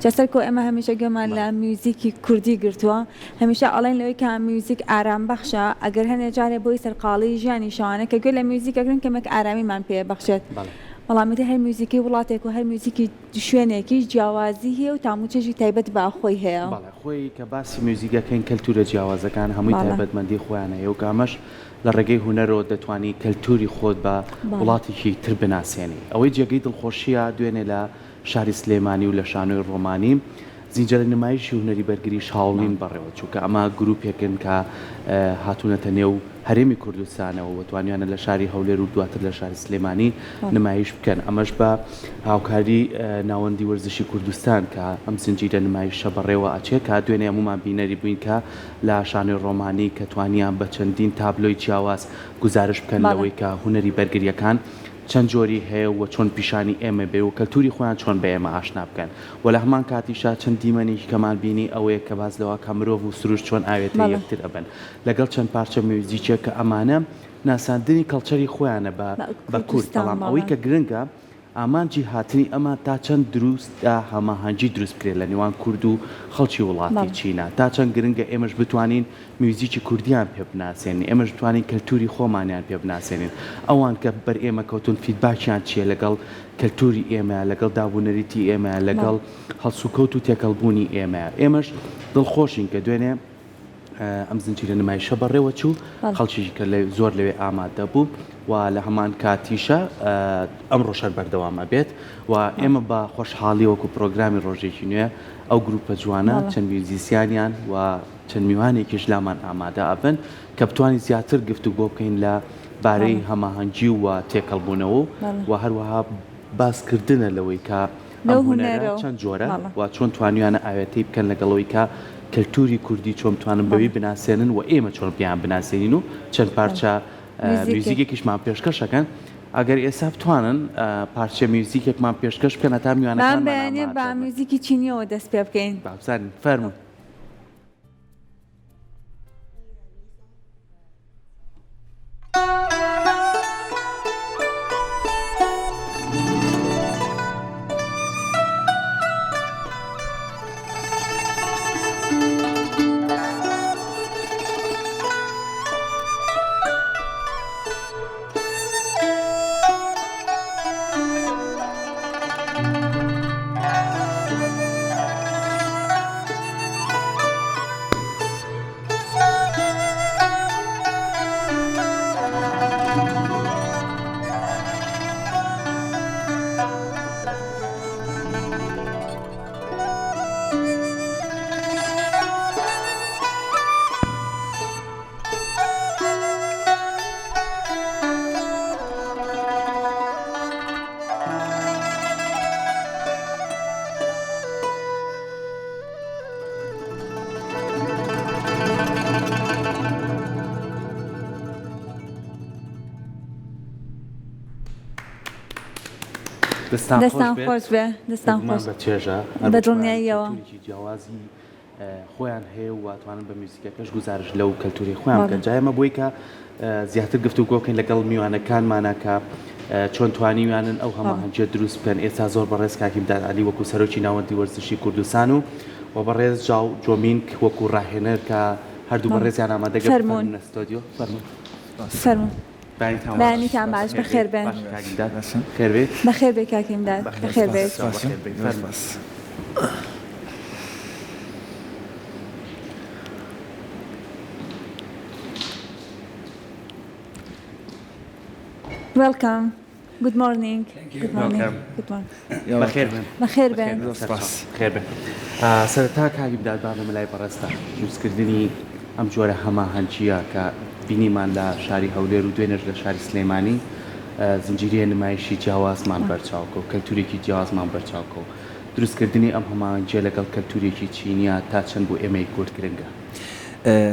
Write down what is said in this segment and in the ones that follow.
جا سەرکۆ ئێمە هەمیشە گوێمان لە میوزیکی کوردی گرتووە هەمیشە ئەڵێن لەوەی کە میوزیک ئارام بەخشە ئەگەر هەنێ جارێ بۆی سەرقاڵی ژیانی شەوانە کە گوێ لە میوزیک ئەگرن کەمێک ئارامیمان پێ بەخشێت بەڵام ئیتر هەر میوزیکی وڵاتێک و هەر میوزیکی شوێنێکیش جیاوازی هەیە و تام و چێژی تایبەت بە خۆی هەیە. بەڵێ خۆی کە باسی میوزیک ئەکەین کەلتورە جیاوازەکان هەمووی تایبەتمەندی خۆیان هەیە و کە ئەمەش لە ڕێگەی هونەرەوە دەتوانی کەلتوری خۆت بە وڵاتێکی تر بناسێنی. ئەوەی جێگەی دڵخۆشییە دوێنێ لە شاری سلێمانی و لە شانۆی ڕۆمانی زینجەرە نمایشی هونەری بەرگری شاوڵین بەڕێوە چوو کە ئەمە گروپێکن کە هاتوونەتە نێو هەرێمی کوردستانەوە و توانیانە لە شاری هەولێر و دواتر لە شاری سلێمانی نمایش بکەن ئەمەش بە هاوکاری ناوەندی وەرزشی کوردستان کە ئەم زنجیرە نمایشە بەڕێوە ئەچێ کە دوێنێ هەموومان بینەری بووین کە لە شانۆی ڕۆمانی کە توانیان بە چەندین تابلۆی جیاواز گوزارش بکەن لەوەی کە هونەری بەرگرییەکان چەند جۆری هەیە و چۆن پیشانی ئێمە بێ و کەلتوری خۆیان چۆن بە ئێمە ئاشنا بکەن و لە هەمان کاتیشا چەند دیمەنێکی کەمان بینی ئەوەیە کە باس لەوە کە مرۆڤ و سروشت چۆن ئاوێتەی یەکتر ئەبن لەگەڵ چەند پارچە میوزیکێک کە ئەمانە ناساندنی کەڵچەری خۆیانە بە بە کورد بەڵام ئەوەی کە گرنگە ئامانجی هاتنی ئەمان تا چەند دروستە هەماهەنگی دروست بکرێت لە نێوان کورد و خەڵکی وڵاتی چینا تا چەند گرنگە ئێمەش بتوانین میوزیکی کوردیان پێ بناسێنین ئێمەش بتوانین کەلتوری خۆمانیان پێ بناسێنین ئەوان کە بەر ئێمە کەوتون feedback یان چیە لەگەڵ کەلتوری ئێمە لەگەڵ دابونەریتی ئێمە لەگەڵ هەڵسوکەوت و تێکەڵبوونی ئێمە ئێمەش دڵخۆشین کە دوێنێ ئەم زنجیرە نمایشە بەڕێوە چوو خەڵکیشی کە زۆر لەوێ ئامادە بوو و لە هەمان کاتیشە ئەمڕۆش هەر بەردەوام ئەبێت و ئێمە بە خۆشحاڵی وەکو پرۆگرامی ڕۆژێکی نوێ ئەو گروپە جوانە چەند میوزیسیانیان و چەند میوانێکیش لامان ئامادە ئەبن کە بتوانین زیاتر گفتوگۆ بکەین لە بارەی هەماهەنگی و تێکەڵبوونەوە و هەروەها باسکردنە لەوەی کە ئەم هونەرە چەند جۆرە و چۆن توانیویانە ئاوێتەی بکەن لەگەڵ ئەوەی کە کەلتوری کوردی چۆن بتوانن بەوی بناسێنن و ئێمە چۆن پێیان بناسێنین و چەند پارچە میوزیکێکیشمان پێشکەش ئەکەن ئەگەر ئێستا بتوانن پارچە میوزیکێکمان پێشکەش بکەن هەتا میوانەکانمان بەیانیە بە میوزیکی چینیەوە دەست پێ بکەین. با بزانین فەرموون. دەستان خۆش بێ دەستان خۆش بە چێژە بە دڵنیاییەوە جیاوازی خۆیان هەیە و ئەتوانن بە میوزیکەکەش گوزارش لەو کەلتوری خۆیان بکەن جا ئێمە بۆی کە زیاتر گفتوگۆ بکەین لەگەڵ میوانەکانمانە کە چۆن توانیویانن ئەو هەماهەنگیە دروست بکەن ئێستا زۆر بەڕێز کاک ئیمداد عەلی وەکو سەرۆکی ناوەندی وەرزشی کوردستان و و بەڕێز جاو جۆمینگ وەکو ڕاهێنەر کە هەردوو بەڕێزیان ئامادەگە فەرموون بفەرموونە ستۆدیۆ فەرموون فەرموون بەیانیتان باش بەیانیتان باش بەخێر بێن باش کاک ئیمداد خێر بێت بەخێر بێ کاک ئیمداد بەخێر بێت بەخێر بێت فەرموون. Welcome. Good morning. Good morning. Good morning. بەخێر بێن. بەخێر بێن. خێر بێن. سەرەتا کاک ئیمداد با بێمە لای بەڕێزتان. دروستکردنی ئەم جۆرە هەماهەنگییە کە بینیمان لە شاری هەولێر و دوێنێش لە شاری سلێمانی زنجیرەیە نمایشی جیاوازمان بەرچاو کەوت، کەلتورێکی جیاوازمان بەرچاو کەوت. دروستکردنی ئەم هەماهەنگییە لەگەڵ کەلتورێکی چینییە تا چەند بۆ ئێمەی کورد گرنگە؟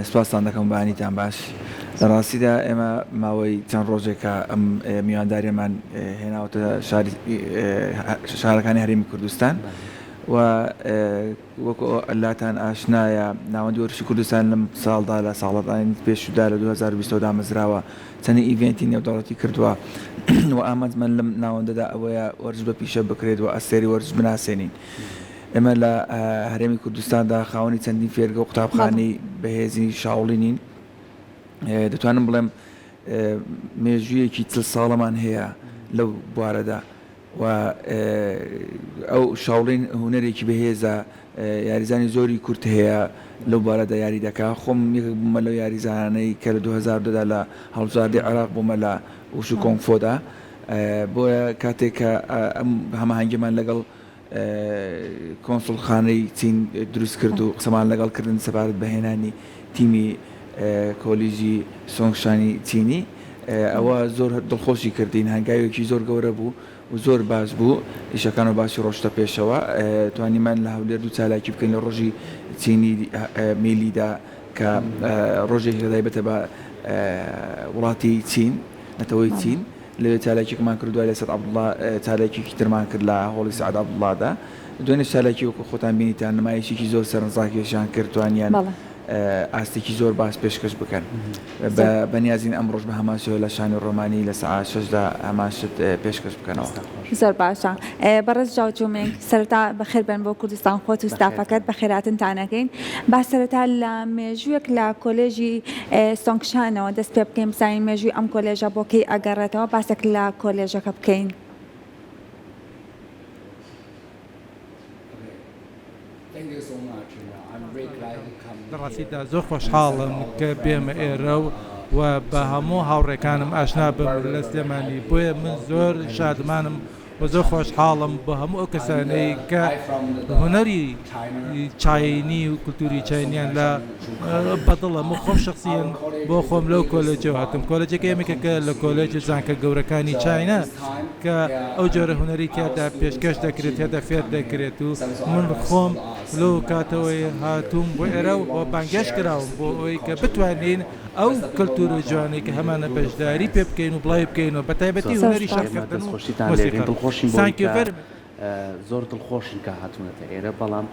سوپاستان دەکەم بەیانیتان باش. لە ڕاستیدا ئێمە ماوەی چەند ڕۆژێکە ئەم میوانداریەمان هێناوەتە شاری شارەکانی هەرێمی کوردستان و وەکو لاتان ئاشنایە ناوەندی وەرزشی کوردستان لەم ساڵدا لە ساڵانی پێشوودا لە 2020 دامەزراوە چەندین event ی نێودەوڵەتی کردووە و ئامانجمان لەم ناوەندەدا ئەوەیە وەرزش بە پیشە بکرێت و ئەستێرەی وەرزش بناسێنین. ئێمە لە هەرێمی کوردستاندا خاوەنی چەندین فێرگە و قوتابخانەی بەهێزی شاوڵینین. دەتوانم بڵێم مێژوویەکی چل ساڵەمان هەیە لەو بوارەدا و ئەو شاوڵین هونەرێکی بەهێزە، یاریزانی زۆری کورد هەیە لەو بوارەدا یاری دەکا، خۆم یەکێک بوومە لەو یاریزانانەی کە لە 2010 دا لە هەڵبژاردەی عێراق بوومە لە وشو کۆنگفۆدا، بۆیە کاتێک کە ئەم هەماهەنگیمان لەگەڵ کۆنسوڵخانەی چین دروست کرد و قسەمان لەگەڵ کردن سەبارەت بە هێنانی تیمی کۆلیژی سۆنگشانی چینی، ئەوە زۆر دڵخۆشی کردین، هەنگاوێکی زۆر گەورە بوو و زۆر باش بوو، ئیشەکان بە باشی ڕۆشتە پێشەوە، توانیمان لە هەولێر دوو چالاکی بکەین لە ڕۆژی چینی میلیدا کە ڕۆژێکی تایبەتە بە وڵاتی چین، نەتەوەی چین. لەوێ چالاکیەکمان کرد، دوای لە سەعد عەبدوڵا چالاکیەکی ترمان کرد لە هۆڵی سەعد عەبدوڵادا. دوێنێش چالاکی وەکو خۆتان بینیتان نمایشێکی زۆر سەرنجڕاکێشیان کرد، توانیان ئاستێکی زۆر باش پێشکەش بکەن. بەنیازین ئەمڕۆش بە هەمان شێوە لە شانی ڕۆمانی لە سەعات شەشدا هەمان شت پێشکەش بکەنەوە. زۆر باشە بەڕێز ژاو جومینگ، سەرەتا بەخێر بێن بۆ کوردستان، خۆت و ستافەکەت بەخێرهاتنتان ئەکەین. با سەرەتا لە مێژوویەک لە کۆلێژی سۆنگشانەوە دەست پێ بکەین بزانین مێژووی ئەم کۆلێژە بۆ کەی ئەگەڕێتەوە باسێک لە کۆلێژەکە بکەین. لە ڕاستیدا زۆر خۆشحاڵم کە بێمە ئێرە و و بە هەموو هاوڕێکانم ئاشنا بم لە سلێمانی بۆیە من زۆر شادمانم و زۆر خۆشحاڵم بۆ هەموو ئەو کەسانەی کە هونەری چاینی و کولتوری چاینیان لە بەدڵە من خۆم شخصیەن بۆ خۆم لەو کۆلێجەوە هاتم کۆلێجەکە یەکێکە لە کۆلێج و زانکە گەورەکانی چاینا کە ئەو جۆرە هونەری تیادا پێشکەش دەکرێت تیادا فێر دەکرێت و من خۆم لەو کاتەوەی هاتووم بۆ ئێرە و بانگێشت کراوم بۆ ئەوەی کە بتوانین ئەو کەلتورە جوانەی کە هەمانە بەشداری پێ بکەین و بڵاوی بکەینەوە بە تایبەتی زۆر هونەری سوپاس. ئێمە شەڕکردن و دەستخۆشیتان لێ ئەکەین مۆسیقا. دڵخۆشین بەوەی Thank you کە very much. زۆر دڵخۆشین کە هاتوونەتە ئێرە بەڵام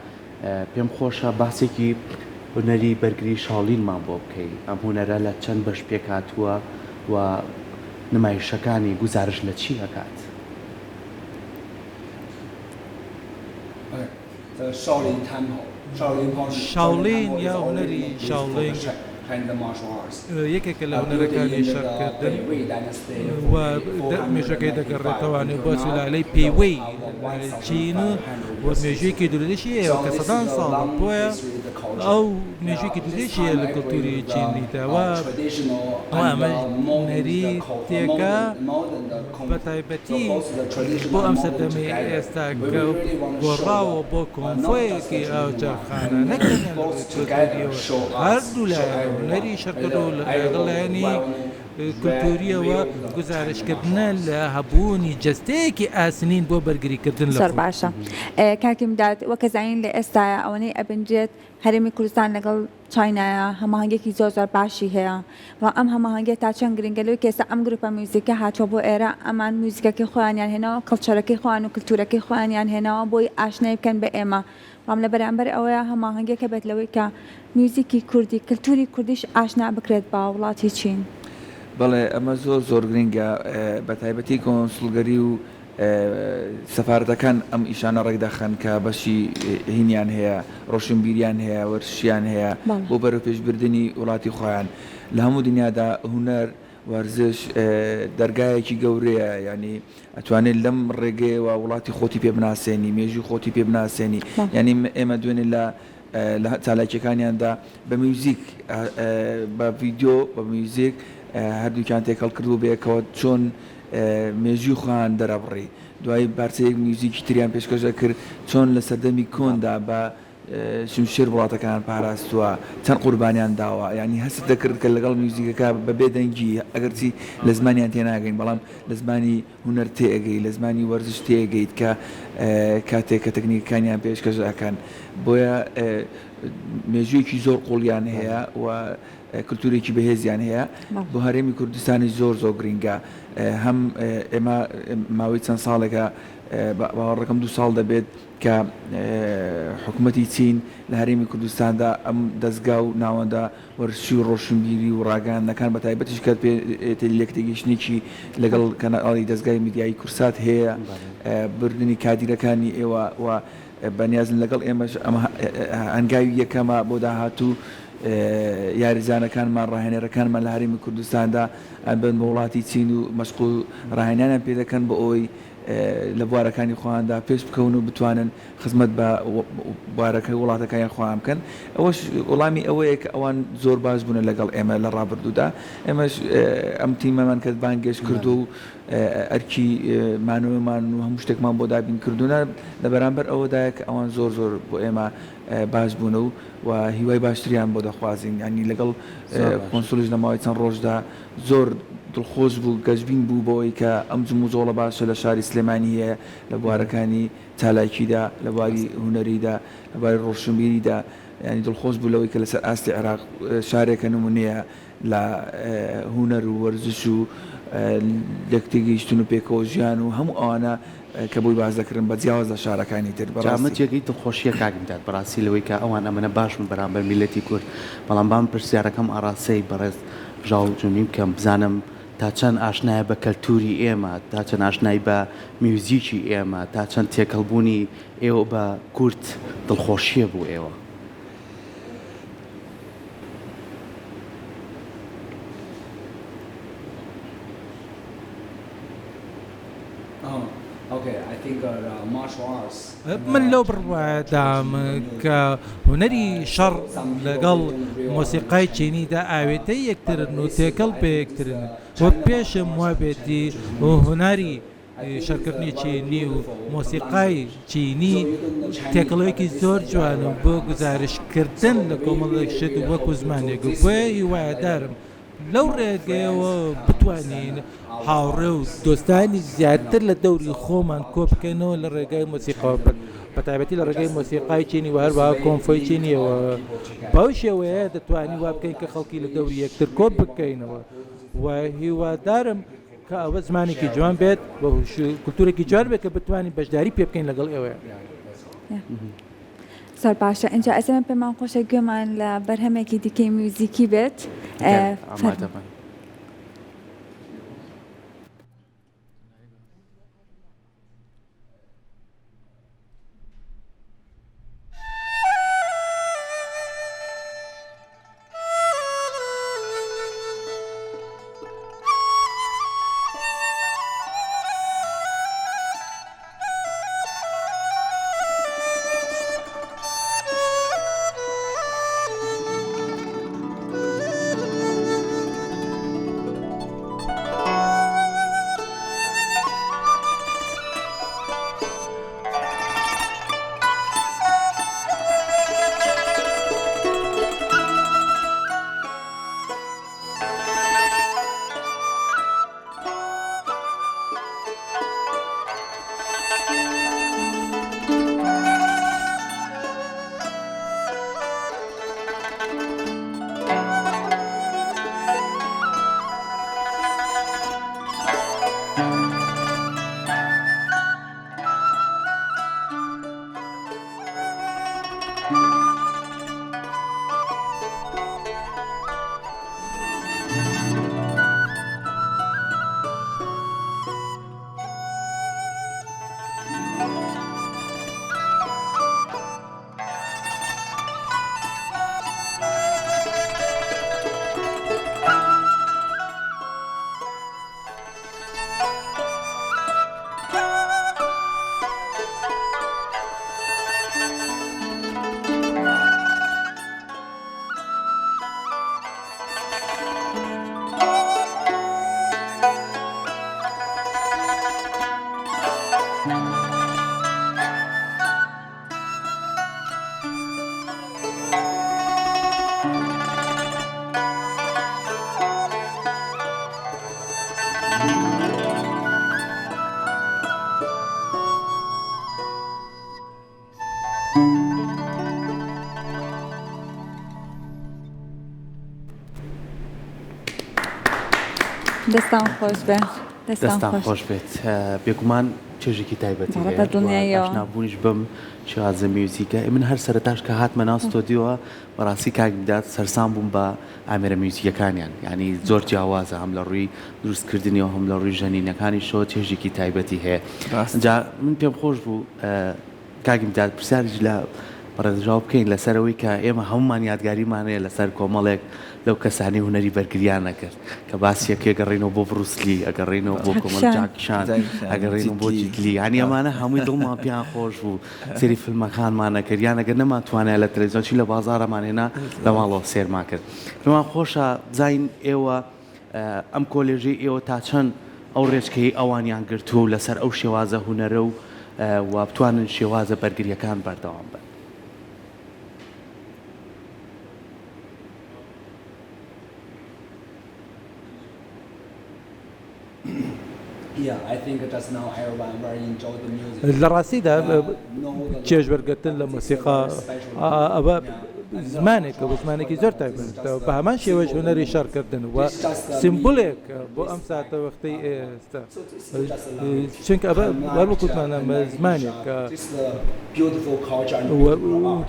پێم خۆشە باسێکی هونەری بەرگری شاڵینمان بۆ بکەی ئەم هونەرە لە چەند بەش پێکهاتووە و نمایشەکانی گوزارش لە چی ئەکات؟ شاولین یا هونەری شاولینگ یەکێکە لە هونەرەکانی شەڕکردن و مێژوەکەی دەگەڕێتەوانێ بۆ سولالەی پێیوەی چین و مێژوویەکی دوورودرێژی هەیە کە سەدان ساڵە بۆیە ئەو مێژوویەکی دوورودرێژی هەیە لە کولتوری چینیدا و ئەمە نەریتێکە بە تایبەتی بۆ ئەم سەردەمەی ئێستا کە گۆڕاوە بۆ کۆنفۆیەکی هاوچەرخانە نەک تەنیا لە ڕووی کولتوورییەوە هەردوو لایەن هونەری شەڕکردن و لەگەڵ لایەنی کولتوورییەوە گوزارشتکردنە لە هەبوونی جەستەیەکی ئاسنین بۆ بەرگریکردن لە زۆر خۆی. باشە کاک ئیمداد وەک ئەزانین لە ئێستایا ئەوەنەی ئەبینرێت هەرێمی کوردستان لەگەڵ چاینایە هەماهەنگیەکی زۆر زۆر باشی هەیە و ئەم هەماهەنگیە تا چەند گرنگە لەوەی کە ئێستا ئەم گروپە میوزیکە هاتووە بۆ ئێرە ئەمان میوزیکەکەی خۆیانیان هێناوە culture ەکەی خۆیان و کلتورەکەی خۆیانیان هێناوە بۆی ئاشنای بکەن بە ئێمە بەڵام لە بەرامبەر ئەوەیە هەماهەنگیەک هەبێت لەوەی کە میوزیکی کوردی کلتوری کوردیش ئاشنا بکرێت بە وڵاتی چین. بەڵێ ئەمە زۆر زۆر گرنگە بەتایبەتی کۆنسوڵگەری و سەفارەتەکان ئەم ئیشانە ڕێکدەخەن کە بەشی هینیان هەیە، ڕۆشنبیریان هەیە، وەرزشیان هەیە بۆ بەرەوپێشبردنی وڵاتی خۆیان. لە هەموو دنیادا هونەر، وەرزش دەرگایەکی گەورەیە، یانی ئەتوانێت لەم ڕێگەیەوە وڵاتی خۆتی پێ بناسێنی، مێژووی خۆتی پێ بناسێنی. یانی ئێمە دوێنێ لە لە چالاکیەکانیاندا بە میوزیک، بە ڤیدیۆ، بە میوزیک هەردووکیان تێکەڵ کردبوو بەیەکەوە چۆن مێژووی خۆیان دەرەبڕی، دوایی پارچەیەک میوزیکی تریان پێشکەش ئەکرد، چۆن لە سەردەمی کۆندا بە شمشێر وڵاتەکەیان پاراستووە، چەند قوربانیان داوە، یانی هەستت دەکرد کە لەگەڵ میوزیکەکە بە بێدەنگی، ئەگەرچی لە زمانیان تێناگەین، بەڵام لە زمانی هونەر تێئەگەی، لە زمانی وەرزش تێئەگەیت کە کاتێک کە تەکنیکەکانیان پێشکەش ئەکەن، بۆیە مێژوویەکی زۆر قووڵیان هەیە و کلتورێکی بەهێزیان هەیە بۆ هەرێمی کوردستانیش زۆر زۆر گرینگە هەم ئێمە ماوەی چەند ساڵێکە باوەڕەکەم دوو ساڵ دەبێت کە حکوومەتی چین لە هەرێمی کوردستاندا ئەم دەزگا و ناوەندە وەرزشی و ڕۆشنبیری و ڕاگەیاندنەکان بە تایبەتیش کە لێکتێگەیشتنێکی لەگەڵ کەناڵی دەزگای میدیایی کورسات هەیە بردنی کادیرەکانی ئێوە و. بەنیازن لەگەڵ ئێمەش ئەمە هەنگاوی یەکەمە بۆ داهاتوو یاریزانەکانمان ڕاهێنەرەکانمان لە هەرێمی کوردستاندا ئەبن بە وڵاتی چین و مەشق و ڕاهێنانیان پێ دەکەن بۆ ئەوەی لە بوارەکانی خۆیاندا پێش بکەون و بتوانن خزمەت بە بوارەکە وڵاتەکانی خۆیان بکەن ئەوەش وەڵامی ئەوەیە کە ئەوان زۆر باش بوونە لەگەڵ ئێمە لە ڕابردوودا ئێمەش ئەم تیمەمان کە بانگێشت کردووە و ئەرکی مانەوەمان و هەموو شتێکمان بۆ دابین کردوونە لە بەرامبەر ئەوەدایە کە ئەوان زۆر زۆر بۆ ئێمە باش بوونە و و هیوای باشتریان بۆ دەخوازین یانی لەگەڵ کۆنسولیش لە ماوەی چەند ڕۆژدا زۆر دڵخۆش بوو گەشبین بوو بەوەی کە ئەم جموجۆڵە باشە لە شاری سلێمانی هەیە لە بوارەکانی چالاکیدا لە بواری هونەریدا لە بواری ڕۆشنبیریدا یانی دڵخۆش بوو لەوەی کە لەسەر ئاستی عێراق شارێکە نمونەیە لە هونەر و وەرزش و لێکتێگەیشتن و پێکەوە ژیان و هەموو ئەوانە کە بۆی باس دەکرن بە جیاواز لە شارەکانی تر جا ئەمە بەڕاستی. جێگەی دڵخۆشیە کاک میداد بەڕاستی لەوەی کە ئەوان ئەمەنە باش بوون بەرامبەر میللەتی کورد بەڵام با من پرسیارەکەم ئاڕاستەی بەڕێز ژاو جونی بکەم بزانم تا چەند ئاشنایە بە کەلتوری ئێمە تا چەند ئاشنای بە میوزیکی ئێمە تا چەند تێکەڵ بوونی ئێوە بە کورد دڵخۆشیە بۆ ئێوە؟ من لەو بڕوایەدام کە هونەری شەڕ لەگەڵ مۆسیقای چینیدا ئاوێتەی یەکترن و تێکەڵ بە یەکترن و پێشم وابێتی هونەری شەڕکردنی چینی و مۆسیقای چینی تێکەڵەیەکی زۆر جوانە بۆ گوزارشتکردن لە کۆمەڵێک شت وەکو زمانێک و بۆیە هیوادارم لەو ڕێگەیەوە بتوانین هاوڕێ و دۆستانی زیاتر لە دەوری خۆمان کۆبکەینەوە لە ڕێگای مۆسیقاوە بەتایبەتی لە ڕێگای مۆسیقای چینی و هەروەها کۆنفۆی چینیەوە بەو شێوەیە دەتوانین وا بکەین کە خەڵکی لە دەوری یەکتر کۆ بکەینەوە و هیوادارم کە ئەوە زمانێکی جوان بێت و کولتوورێکی جوان بێت کە بتوانین بەشداری پێ بکەین لەگەڵ ئێوەیە. زۆر باشە ئینجا ئێستا من پێمان خۆشە گوێمان لە بەرهەمێکی دیکەی میوزیکی بێت ئامادەبن. دەستان خۆش بێ دەستان خۆش بێت بێگومان چێژێکی تایبەتی ئاشنابوونیش بم شێوازە میوزیکە من هەر سەرتاش کە هاتمە ناو ستۆدیۆوە بەڕاستی کاک میداد سەرسام بووم بە ئامێرە میوزیکەکانیان یانی زۆر جیاوازە هەم لە ڕووی دروستکردنیەوە هەم لە ڕووی ژەنینەکانیشەوە چێژێکی تایبەتی هەیە جا من پێم خۆش بوو. کاک ئیمداد پرسیاریش لە بەڕێز ژاو بکەین لەسەر ئەوەی کە ئێمە هەموومان یادگاریمان هەیە لەسەر کۆمەڵێک لەو کەسانەی هونەری بەرگریان ئەکرد کە باسی یەکێ گەڕینەوە بۆ بڕوسلی ئەگەڕینەوە بۆ کۆمەڵ جاکیشان ئەگەڕینەوە بۆ جیتلی یانی ئەمانە هەمووی دڵمان پێیان خۆش بوو سەیری فیلمەکانمان ئەکرد یان ئەگەر نەمانتوانایە لە تەلەڤیزیۆن چی لە بازاڕەمان هێنا لە ماڵەوە سێرمان کرد پێمان خۆشە بزانین ئێوە ئەم کۆلێژەی ئێوە تا چەند ئەو ڕێچکەی ئەوانیان گرتووە و لەسەر ئەو شێوازە هونەرە و و بتوانن شێوازە بەرگرییەکان بەردەوام بن؟ لە ڕاستیدا چێژ وەرگرتن لە مۆسیقا ئەوە زمانێکە و زمانێکی زۆر تایبەتە بە هەمان شێوەش هونەری شەڕکردن و سیمبولێک بۆ ئەم ساتەوەختەی ئێستا چونکە ئەوە وەک وتمان ئەمە زمانێکە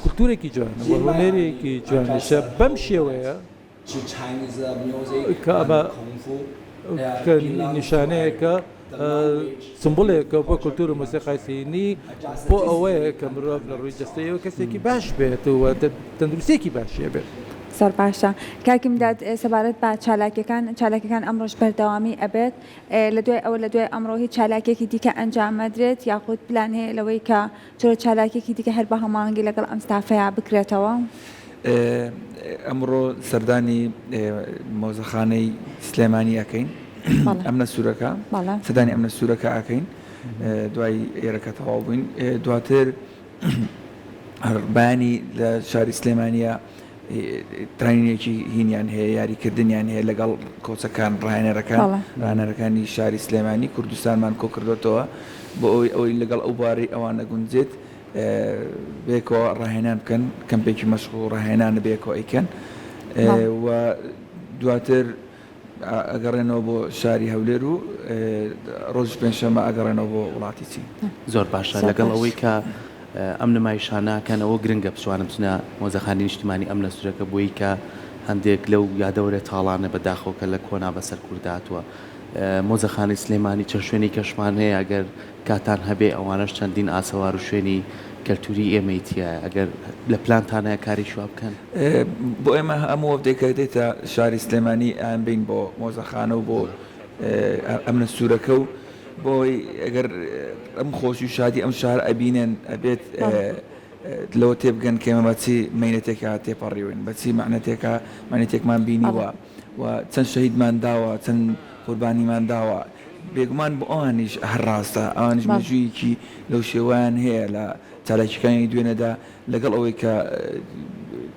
کولتوورێکی جوانە و هونەرێکی جوانیشە بەم شێوەیە کە ئەمە کە نیشانەیەکە سمبولێکە بۆ کولتوور و مۆسیقای سینی بۆ ئەوەیە کە مرۆڤ لە ڕووی جەستەیەوە کەسێکی باش بێت و تەندروستیەکی باشی هەبێت. زۆر باشە کاک ئیمداد سەبارەت بە چالاکیەکان چالاکیەکان ئەمڕۆش بەردەوامی ئەبێت لە دوای ئەوە لە دوای ئەمڕۆ هیچ چالاکیەکی دیکە ئەنجام ئەدرێت یاخود پلان هەیە لەوەی کە جۆرە چالاکیەکی دیکە هەر بە هەماهەنگی لەگەڵ ئەم ستافەیا بکرێتەوە؟ ئەمڕۆ سەردانی مۆزەخانەی سلێمانی ئەکەین ئەمنە سوورەکە سەردانی ئەمنە سوورەکە ئەکەین دوای ئێرەکە تەواو بووین دواتر بەیانی لە شاری سلێمانە ترینێکی هینیان هەیە یاریکردنیان هەیە لەگەڵ کۆچەکان ڕاهێنەرەکان ڕانەرەکانی شاری سلێمانی کوردستانمان کۆکردوێتەوە بۆ ئەوەی ئەوەی لەگەڵ ئەو بارەی ئەوان نەگونجێت بەیەکەوە ڕاهێنان بکەن، کەمپێکی مەشق و ڕاهێنانە بەیەکەوە ئەیکەن و دواتر ئەگەڕێنەوە بۆ شاری هەولێر و ڕۆژی پێنجشەممە ئەگەڕێنەوە بۆ وڵاتی چین. زۆر باشە لەگەڵ ئەوەی کە ئەم نمایشانە ئەکەن ئەوە گرنگە بتوانن بچنە مۆزەخانەی نیشتیمانی ئەمنە سورەکە بۆی کە هەندێک لەو یادەوەرە تاڵانە بە داخەوە کە لە کۆنا بەسەر کوردا هاتووە مۆزەخانەی سلێمانی چەند شوێنی کەشمان هەیە ئەگەر کاتان هەبێ ئەوانەش چەندین ئاسەوار و شوێنی کەلتوری ئێمەی تیایە ئەگەر لە پلانتان هەیە کارێکی وا بکەن. بۆ ئێمە هەموو وەفدێک کە دێتە شاری سلێمانی ئەیانبەین بۆ مۆزەخانە و بۆ ئەمنە سوورەکە و بۆی ئەگەر ئەم خۆشی و شادی ئەم شارە ئەبینن ئەبێت لەوە تێبگەن کە ئێمە بە چی مەینەتێکا تێپەڕیوین بە چی مەعنەتێکا مەعنەتێکمان بینیوە و چەند شەهیدمان داوە چەند قوربانیمان داوە بێگومان بۆ ئەوانیش هەر ڕاستە، ئەوانیش مێژوویەکی لەو شێوەیان هەیە لە چالاکیەکانی دوێنێدا، لەگەڵ ئەوەی کە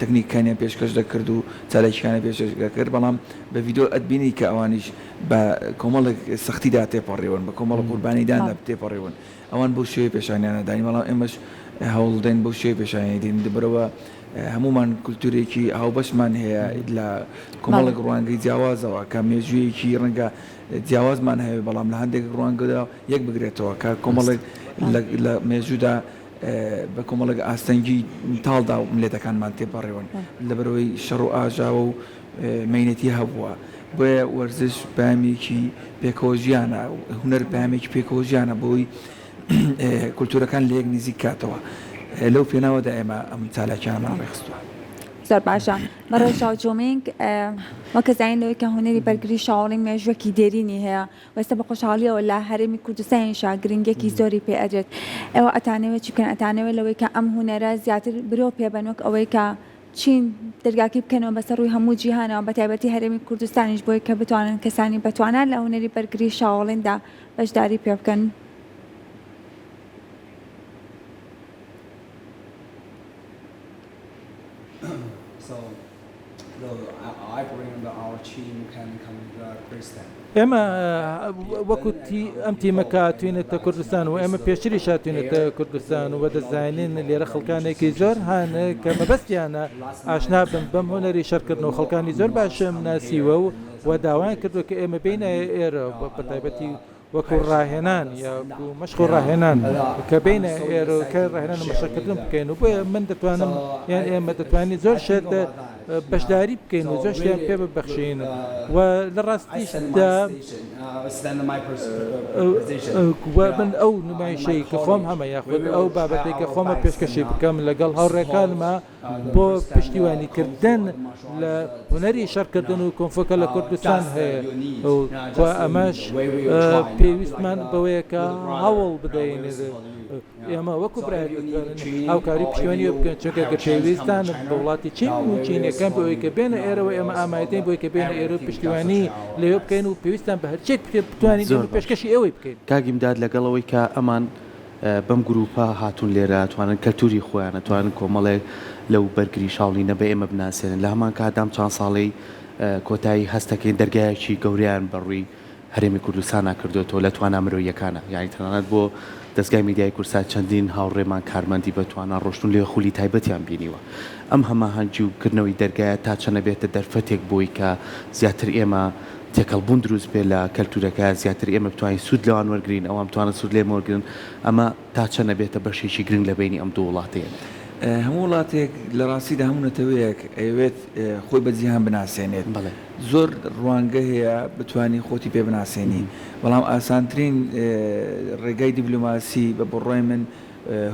تەکنیکەکانیان پێشکەش دەکرد و چالاکیەکانیان پێشکەش دەکرد، بەڵام بە ڤیدیۆ ئەتبینی کە ئەوانیش بە کۆمەڵێک سەختیدا تێپەڕیون، بە کۆمەڵێک قوربانیداندا تێپەڕیون. ئەوان بەو شێوەیە پێشانیان نەداین، بەڵام ئێمەش هەوڵدەین بەو شێوەیە پێشانیان دەین. لەبەرئەوە هەموومان کولتوورێکی هاوبەشمان هەیە لە کۆمەڵێک ڕوانگەی جیاوازەوە کە مێژوویەکی ڕەنگە جیاوازمان هەیە بەڵام لە هەندێک ڕوانگەدا یەک بگرێتەوە کە کۆمەڵێک لە مێژوودا بە کۆمەڵێک ئاستەنگی تاڵدا و ملێتەکانمان تێپەڕیون لەبەرەوەی شەڕ و ئاژاوە و مەینەتی هەبووە بۆیە وەرزش پامێکی پێکەوە ژیانە هونەر پامێکی پێکەوە ژیانە بۆی کولتوورەکان لە یەک نزیک کاتەوە لەو پێناوەدا ئێمە ئەم چالاکیانەمان ڕێکخستووە. زۆر باشە بەڕێز ژاو جۆمینگ وەک ئەزانین لەوەی کە هونەری بەرگری شاوڵی مێژووەکی دێرینی هەیە و ئێستا بە خۆشحاڵیەوە لە هەرێمی کوردستانیشا گرنگیەکی زۆری پێ ئەدرێت ئێوە ئەتانەوێت چی بکەن ئەتانەوێت لەوەی کە ئەم هونەرە زیاتر برۆ پێ بەن وەک ئەوەی کە چین دەرگاکەی بکەنەوە بەسەر ڕووی هەموو جیهانەوە بە تایبەتی هەرێمی کوردستانیش بۆی کە بتوانن کەسانی بەتوانا لە هونەری بەرگری شاوڵیندا بەشداری پێ بکەن. ئێمە وەکو ئەم تیمە کە هاتوینەتە کوردستان و ئێمە پێشتریش هاتوینەتە کوردستان و دەزانین لێرە خەڵکانێکی زۆر هەن کە مەبەستیانە ئاشنا بن بەم هونەری شەڕکردن و خەڵکانی زۆر باشم ناسیوە و و داوایان کردووە کە ئێمە بێینە ئێرە بە تایبەتی وەکو ڕاهێنان یاکو مەشق و ڕاهێنان کە بینە ئێرە کە ڕاهێنان و مەشقکردن بکەین و بۆیە من دەتوانم یان ئێمە دەتوانین زۆر شت. بەشداری بکەین و زۆر شتیان پێ ببەخشین و لە ڕاستیشدا و من ئەو نمایشەی کە خۆم هەمە یاخود ئەو بابەتەی کە خۆمە پێشکەشی بکەم لەگەڵ هاوڕێکانمە بۆ پشتیوانی کردن لە هونەری شەڕکردن و کۆنفۆ کە لە کوردستان هەیە و ئەمەش پێویستمان بەوەیە کە هەوڵ بدەین. ئێمە وەکو برایەک دەتوانین هاوکاری و پشتیوانی بکەین، چونکە گەر پێویستان بە وڵاتی چین و چینیەکان بۆ ئەوەی کە بێنە ئێرەوە ئێمە ئامادەین بۆی کە بێنە ئێرە و پشتیوانی لێوە بکەین و پێویستان بە هەرچیەک بکرێت بتوانین زۆر ئێمە باش پێشکەشی ئێوەی بکەین. کاک ئیمداد لەگەڵ ئەوەی کە ئەمان بەم گروپە هاتوون لێرە ئەتوانن کەلتوری خۆیان ئەتوانن کۆمەڵێک لەو بەرگری شاوڵینە بە ئێمە بناسێنن لە هەمان کاتدا ئەم چەند ساڵەی کۆتایی هەستەکەین دەرگایەکی گەورەیان بەڕووی هەرێمی کوردستانا کردۆتەوە لە توانا مرۆییەکانا یانی تەنانەت بۆ دەزگای میدیای کوردسات چەندین هاوڕێمان کارمەندی بە توانا ڕۆشتوون لێ خولی تایبەتیان بینیوە ئەم هەماهەنگی و کردنەوەی دەرگایە تا چەند ئەبێتە دەرفەتێک بۆی کە زیاتر ئێمە تێکەڵ بوون دروست بێ لە کەلتورەکە زیاتر ئێمە بتوانین سوود لەوان وەرگرین ئەوان بتوانن سوود لێمە وەرگرن ئەمە تا چەند ئەبێتە بەشێکی گرنگ لە بەینی ئەم دوو وڵاتەی ئێمە؟ هەموو وڵاتێک لە ڕاستیدا هەموو نەتەوەیەک ئەیەوێت خۆی بە جیهان بناسێنێت. بەڵێ. زۆر ڕوانگە هەیە بتوانی خۆتی پێ بناسێنی، بەڵام ئاسانترین ڕێگای دیبلۆماسی بە بڕوای من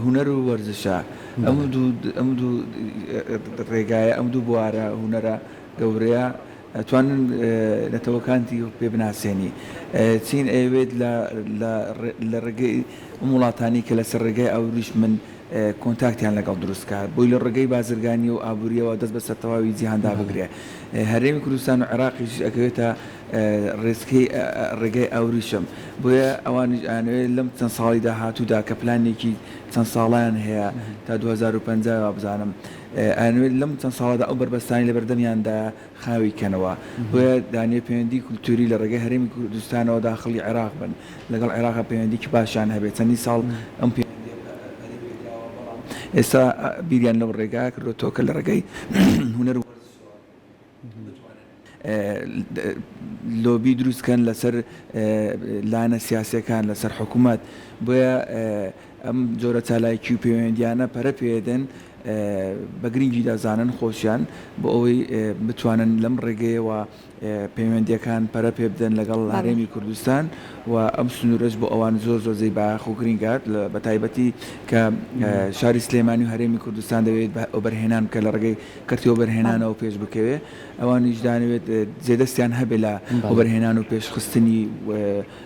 هونەر و وەرزشە. ئەم دوو ئەم دوو ڕێگایە ئەم دوو بوارە هونەرە گەورەیە ئەتوانن نەتەوەکانتی پێ بناسێنی. چین ئەیەوێت لە لە لە ڕێگەی ئەم وڵاتانەی کە لەسەر ڕێگای ئاوریشمن کۆنتاکتیان لەگەڵ دروست کات بۆی لە ڕێگەی بازرگانی و ئابوورییەوە دەست بەسەر تەواوی جیهاندا بگرێ. هەرێمی کوردستان و عێراقیش ئەکەوێتە ڕێچکەی ڕێگای ئاوریشم بۆیە ئەوانیش ئەیانەوێت لەم چەند ساڵی داهاتوودا کە پلانێکی چەند ساڵەیان هەیە تا 2050 وابزانم ئەیانەوێت لەم چەند ساڵەدا ئەو بەربەستانەی لەبەردەمیاندایە خاوی کەنەوە بۆیە دانیە پەیوەندی کولتوری لە ڕێگەی هەرێمی کوردستانەوە داخڵی عێراق بن لەگەڵ عێراقا پەیوەندیکی باشیان هەبێت چەندین ساڵ ئەم پەیوەندیە پەرەی پێدراوە بەڵام ئێستا بیریان لەو ڕێگا کردۆتەوە کە لە ڕێگەی هونەر و وەرزشەوە بتوانن لۆبی دروست کەن لەسەر لایەنە سیاسیەکان لەسەر حکوومەت بۆیە ئەم جۆرە چالاکی و پەیوەندیانە پەرە پێدەن بە گرنگی دەزانن خۆشیان بۆ ئەوەی بتوانن لەم ڕێگەیەوە پەیوەندیەکان پەرە پێ بدەن لەگەڵ هەرێمی کوردستان و ئەم سنوورەش بۆ ئەوان زۆر زۆر جێی بایەخ و گرنگە بە تایبەتی کە شاری سلێمانی و هەرێمی کوردستان دەوێت وەبەرهێنان بکە لە ڕێگەی کەرتی وەبەرهێنانەوە پێش بکەوێ ئەوانیش دانەوێت جێدەستیان هەبێ لە وەبەرهێنان و پێشخستنی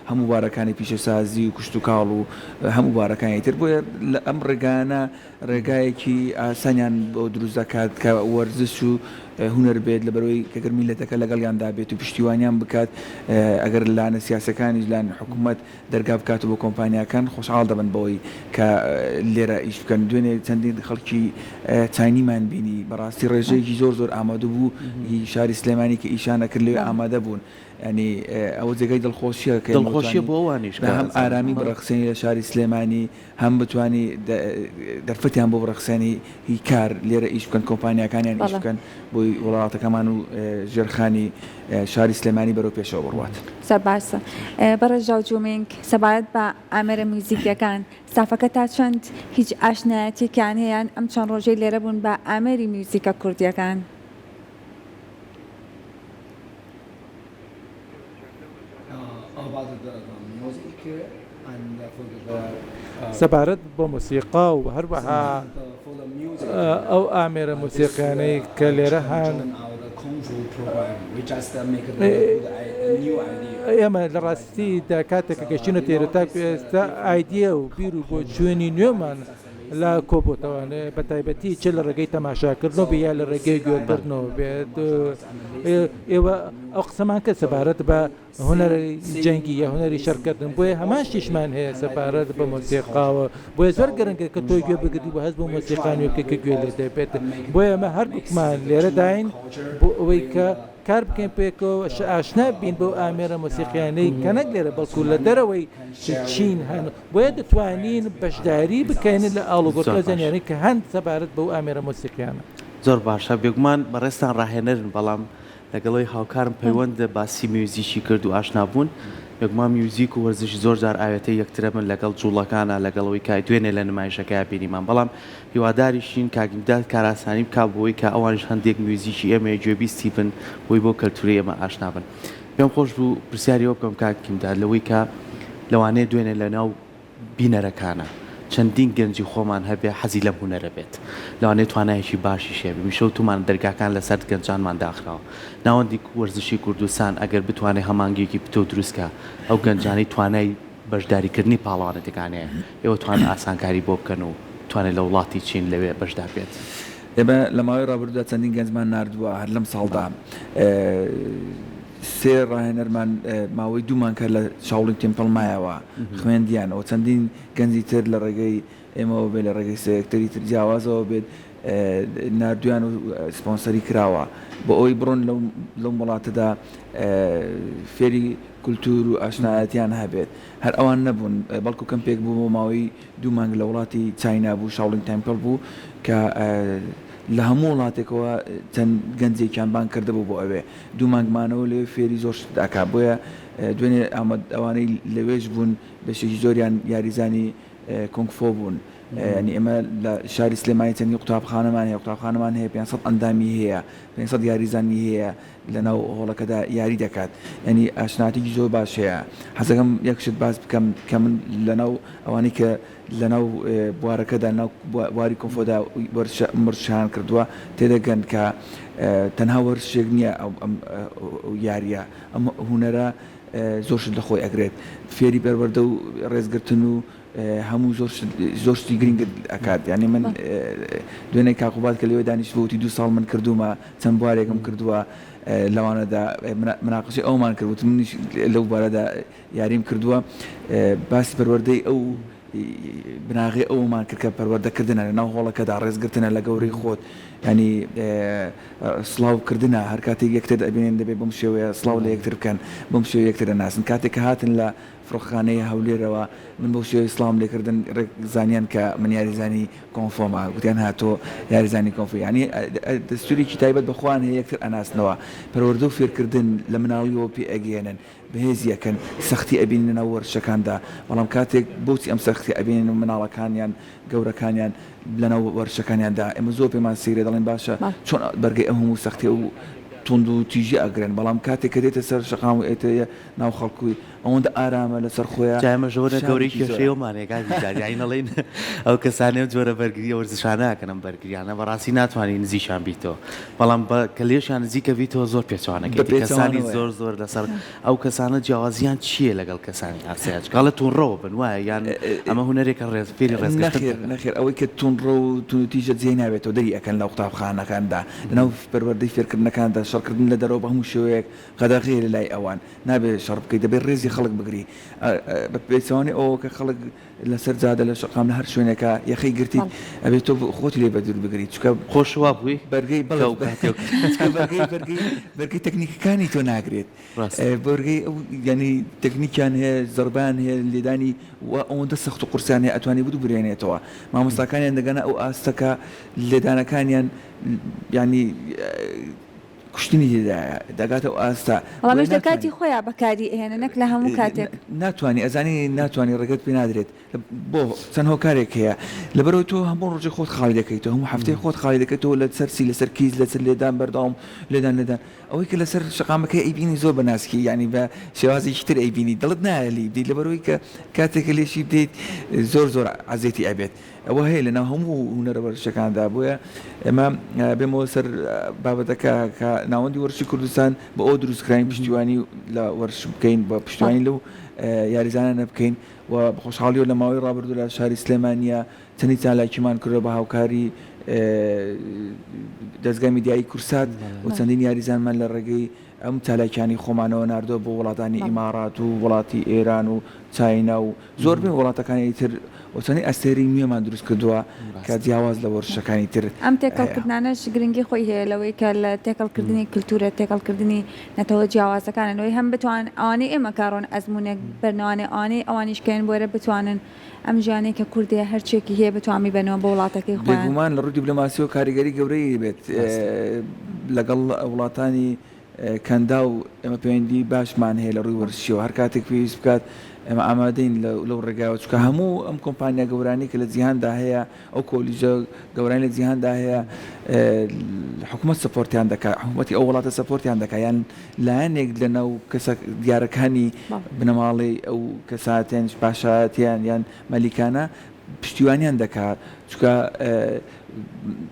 هەموو بارەکانی پیشەسازی و کشتوکاڵ و هەموو بارەکانی تر بۆیە لە ئەم ڕێگانە ڕێگایەکی ئاسانیان بۆ دروست دەکات کە وەرزش و هونەر بێت لەبەرئەوەی کە گەر میللەتەکە لەگەڵیاندا بێت و پشتیوانیان بکات ئەگەر لایەنە سیاسیەکانیش لایەن حکومەت دەرگا بکاتەوە بۆ کۆمپانیاکان خۆشحاڵ دەبن بەوەی کە لێرە ئیش بکەن دوێنێ چەندین خەڵکی چاینیمان بینی بەڕاستی ڕێژەیەکی زۆر زۆر ئامادەبوو هی شاری سلێمانی کە ئیشیان ئەکرد لەوێ ئامادە بوون یانی ئەوە جێگای دڵخۆشیە کە ئێمە دڵخۆشیە بۆ ئەوانیش کە هەم ئارامی بڕەخسێنی لە شاری سلێمانی هەم بتوانی دەرفەتیان بۆ بڕەخسێنی هی کار لێرە ئیش بکەن کۆمپانیاکانیان ئیش بکەن بۆی وڵاتەکەمان و ژێرخانی شاری سلێمانی بەرەو پێشەوە بڕوات. زۆر باشە بەڕێز ژاو جومینگ سەبارەت بە ئامێرە میوزیکیەکان ستافەکە تا چەند هیچ ئاشنایەتیەکیان هەیە یان ئەم چەند ڕۆژەی لێرە بوون بە ئامێری میوزیکە کوردیەکان؟ سەبارەت بە مۆسیقا و هەروەها ئەو ئامێرە مۆسیقیانەی کە لێرە هەن، ئێمە لە ڕاستیدا کاتێک کە گەشتینەتە ئێرە تاکو ئێستا ئایدیا و بیر و بۆچوونی نوێمان لا کۆبۆتەوە بە تایبەتی چ لە ڕێگەی تەماشاکردنەوە بێ یا لە ڕێگەی گوێکردنەوە بێت ئێوە ئەو قسەمان کرد سەبارەت بە هونەری جەنگی یا هونەری شەڕکردن بۆیە هەمان شتیشمان هەیە سەبارەت بە مۆسیقاوە بۆیە زۆر گرنگە کە تۆ گوێ بگری و هەست بۆ مۆسیقا نوێ بکەی کە گوێ لێ دەبێت بۆیە ئەمە هەردووکمان لێرەداین بۆ ئەوەی کە کار بکەین پێکەوە ئاشنا بین بەو ئامێرە مۆسیقیانەی کە نەک لێرە بەڵکو لە دەرەوەی چین هەن بۆیە دەتوانین بەشداری بکەین لە ئاڵوگۆڕی زۆر ئەو باشە. زانیارانەی کە هەن سەبارەت بەو ئامێرە مۆسیقیانە. زۆر باشە بێگومان بەڕێزتان ڕاهێنەرن بەڵام لەگەڵ ئەوەی هاوکارم پەیوەند باسی میوزیکی کرد و ئاشنا بوون. بێگومان میوزیک و وەرزش زۆر جار ئاوێتەی یەکترە بن لەگەڵ جوڵەکانا لەگەڵ ئەوەی کە دوێنێ لە نمایشەکەیا بینیمان بەڵام هیواداریشین کاک ئیمداد کارئاسانی بکا بۆی کە ئەوانیش هەندێک میوزیکی ئێمەیە گوێبیستی بن بۆی بۆ کەلتوری ئێمە ئاشنا بن پێم خۆش بوو پرسیاری ئەوە بکەم کاک ئیمداد لەوەی کە لەوانەیە دوێنێ لەناو بینەرەکانە چەندین گەنجی خۆمان هەبێ حەزی لەم هونەرە بێت لەوانەیە توانایەکی باشیش هەبێ میشە وتومان دەرگاکان لەسەر گەنجانمان داخراوە ناوەندی وەرزشی کوردستان ئەگەر بتوانێ هەمانگیەکی پتەو دروست کا ئەو گەنجانەی توانای بەشداری کردنی پاڵەوانێتەکان هەیە ئێوە توان ئاسانکاری بۆ بکەن و توانێت لە وڵاتی چین لەوێ بەشدار بێت. ئێمە لە ماوەی ڕابردوودا چەندین گەنجمان ناردووە هەر لەم ساڵدا سێ ڕاهێنەرمان ماوەی دوو مانگ هەر لە شاوڵین تێمپڵ مایەوە خوێندیان و چەندین گەنجی تر لە ڕێگەی ئێمەوە بێت لە ڕێگەی سێکتەری تر جیاوازەوە بێت ناردویان و سپۆنسەری کراوە بۆ ئەوەی بڕۆن لەو وڵاتەدا فێری کولتوور و ئاشنایەتیان هەبێت هەر ئەوان نەبوون بەڵکو کەمپێک بوو بۆ ماوەی دوو مانگ لە وڵاتی چاینا بوو شاوڵین تێمپڵ بوو کە لە هەموو وڵاتێکەوە چەند گەنجێکیان بانگ کردبوو بۆ ئەوێ دوو مانگ مانەوە لەوێ فێری زۆر شت ئەکا بۆیە دوێنێ ئاماد ئەوانەی لەوێش بوون بەشێکی زۆریان یاریزانی کۆنگ فۆ بوون یانی ئێمە لە شاری سلێمانی چەندین قوتابخانەمان هەیە قوتابخانەمان هەیە 500 ئەندامی هەیە 500 یاریزانی هەیە لەناو هۆڵەکەدا یاری دەکات یانی ئاشناتێکی زۆر باش هەیە حەزەکەم یەک شت باس بکەم کە من لەناو ئەوانەی کە لەناو بوارەکەدا لەناو بواری کۆنفۆدا وەرزشیان کردووە تێدەگەن کە تەنها وەرزشێک نییە ئەم یارییە ئەم هونەرە زۆر شت لە خۆی ئەگرێت فێری پەروەردە و ڕێزگرتن و هەموو زۆر شت زۆر شتی گرنگت ئەکات یعنی من دوێنێ کاک قوباد کە لەوێ دانیشتبوو وتی دوو ساڵ من کردوومە چەند بوارێکم کردووە لەوانەدا مناقشەی ئەومان کرد وتم منیش لەو بوارەدا یاریم کردووە باسی پەروەردەی ئەو بناغەی ئەومان کرد کە پەروەردەکردنە لە ناو هۆڵەکەدا ڕێزگرتنە لە گەورەی خۆت ینی سڵاو کردنە هەر کاتێک یەکتر ئەبینن دەبێت بەم شێوەیە سڵاو لە یەکتر بکەن بەم شێوەیە یەکتر دەناسن کاتێک کە هاتن لە فڕۆکەخانەی هەولێرەوە من بەو شێوەیە سڵاوم لێکردن ڕێک زانیان کە من یاریزانی کۆنفۆمە گوتیان ها تۆ یاریزانی کۆنفۆی یانی دەستورێکی تایبەت بە خۆیان هەیە یەکتر ئەناسنەوە پەروەردە و فێرکردن لە مناڵیەوە پێ ئەگەیەنن بەهێزی ئەکەن سەختی ئەبینن لەناو وەرزشەکاندا بەڵام کاتێک بۆچی ئەم سەختی ئەبینن مناڵەکانیان گەورەکانیان لەناو وەرزشەکانیاندا ئێمە زۆر پێمان سەیرە دەڵێن باشە چۆن بەرگەی ئەم هەموو سەختی و توند و تیژی ئەگرن بەڵام کاتێک کە دێتە سەر شەقام و ئێتە ناو خەڵک و ئەوەندە ئارامە لەسەر خۆیە جا ئێمە ژۆرە گەورەی فشارێکی زۆرە. کێشەی ئەومانەیە کاک بیژار یانی نەڵێین ئەو کەسانەی ئەم جۆرە بەرگرییە وەرزشانە ئەکەن ئەم بەرگریانە بەڕاستی ناتوانی نزیکیان بیتەوە بەڵام بە کە لێشیان نزیکە بیتەوە زۆر پێچەوانەکەیتی کەسانی بەپێچەوانەوەیە. زۆر زۆر لەسەر ئەو کەسانە جیاوازیان چییە لەگەڵ کەسانی ئاسایی چونکە ئەڵێ توندڕەوە بن وایە یان ئەمە هونەرێکە ڕێز فێری ڕێزگرتن نەخێر دەکات. نەخێر ئەوەی کە توندڕەو و توندوتیژە جێی نابێتەوە دەری ئەکەن لە قوتابخانەکاندا لەناو پەروەردەی فێرکردنەکاندا شەڕکردن لە دەرەوە بە هەموو شێوەیەک قەدەغەیە لە لای ئەوان نابێ شەڕ بکەی دەبێ ڕێزی خەڵک بگری بە پێچەوانەی ئەوەوە کە خەڵک لەسەر جادە لە شەقام لە هەر شوێنێکا یەخەی گرتیت ئەبێ تۆ خۆتی لێ بەدوور بگری چونکە خۆش وا بووی بەرگەی بەڵێ چونکە بەرگەی بەرگەی بەرگەی تەکنیکەکانی تۆ ناگرێت بەرگەی ئەو یانی تەکنیکیان هەیە زەربەیان هەیە لێدانی وا ئەوەندە سەخت و قورسیان هەیە ئەتوانی بتبورێنێتەوە مامۆستاکانیان دەگەنە ئەو ئاستە کە لێدانەکانیان یانی کوشتنی تێدایە دەگاتە ئەو ئاستە بەڵام بۆیە لە کاتی ناتوانی خۆیا بەکاری ئەهێنن نەک لە هەموو کاتێک. ناتوانی ئەزانی ناتوانی ڕێگەت پێ نادرێت بۆ چەند هۆکارێک هەیە لەبەرئەوەی تۆ هەموو ڕۆژێک خۆت خاڵی دەکەیتەوە هەموو هەفتەیەک خۆت خاڵی دەکەیتەوە لەسەر چی لەسەر کیس لەسەر لێدان بەردەوام لێدان لێدان ئەوەی کە لەسەر شەقامەکە ئەیبینی زۆر بە ناسکی یانی بە شێوازێکی تر ئەیبینی دڵت نایە لێی بدەیت لەبەرئەوەی کە کاتێک کە لێشی بدەیت زۆر زۆر عەزێتی ئەبێت ئەوە هەیە لەناو هەموو هونەرە وەرزشەکاندا، بۆیە ئێمە بێمەوە سەر بابەتەکە کە ناوەندی وەرزشی کوردستان بۆ ئەوە دروستکراین پشتیوانی لە وەرزش بکەین بە پشتیوانی لەو یاریزانانە بکەین و بە خۆشحاڵیەوە لە ماوەی ڕابردوو لە شاری سلێمانیە چەندین چالاکیمان کردووە بە هاوکاری دەزگای میدیایی کورسات و چەندین یاریزانمان لە ڕێگەی ئەم چالاکیانەی خۆمانەوە ناردووە بۆ وڵاتانی ئیماڕات و وڵاتی ئێران و چاینا و زۆربەی وڵاتەکانی تر و چەندین ئەستێرەی نوێمان دروست کردووە کە جیاواز لە وەرزشەکانی تر ئەم هەیە. تێکەڵکردنانەش گرنگی خۆی هەیە لەوەی کە لە تێکەڵکردنی کلتورە، تێکەڵکردنی نەتەوە جیاوازەکانە لەوەی هەم بتوان ئەوانەی ئێمە کە ڕۆن ئەزموونێک بەرنەوانێ ئەوانەی ئەوانیش کە یەن بۆرە بتوانن ئەم ژیانەی کە کورد هەیە هەرچیەکی هەیە بتوان بیبەنەوە بۆ وڵاتەکەی خۆیان. بێگومان لە ڕووی دیبلۆماسیەوە کاریگەری گەورەی دەبێت لەگەڵ وڵاتانی. کەنداو ئێمە پەیوەندی باشمان هەیە لە ڕووی وەرزشیەوە هەر کاتێک پێویست بکات ئێمە ئامادەین لەو ڕێگایەوە چونکە هەموو ئەم کۆمپانیا گەورانەی کە لە جیهاندا هەیە ئەو کۆلیژە گەورانەی لە جیهاندا هەیە حکومەت سەپۆرتیان دەکات حکومەتی ئەو وڵاتە سەپۆرتیان دەکات یان لایەنێک لەناو کەسە دیارەکانی بنەماڵەی ئەو کەساتیان پاشایەتیان یان مەلیکانە پشتیوانیان دەکات چونکە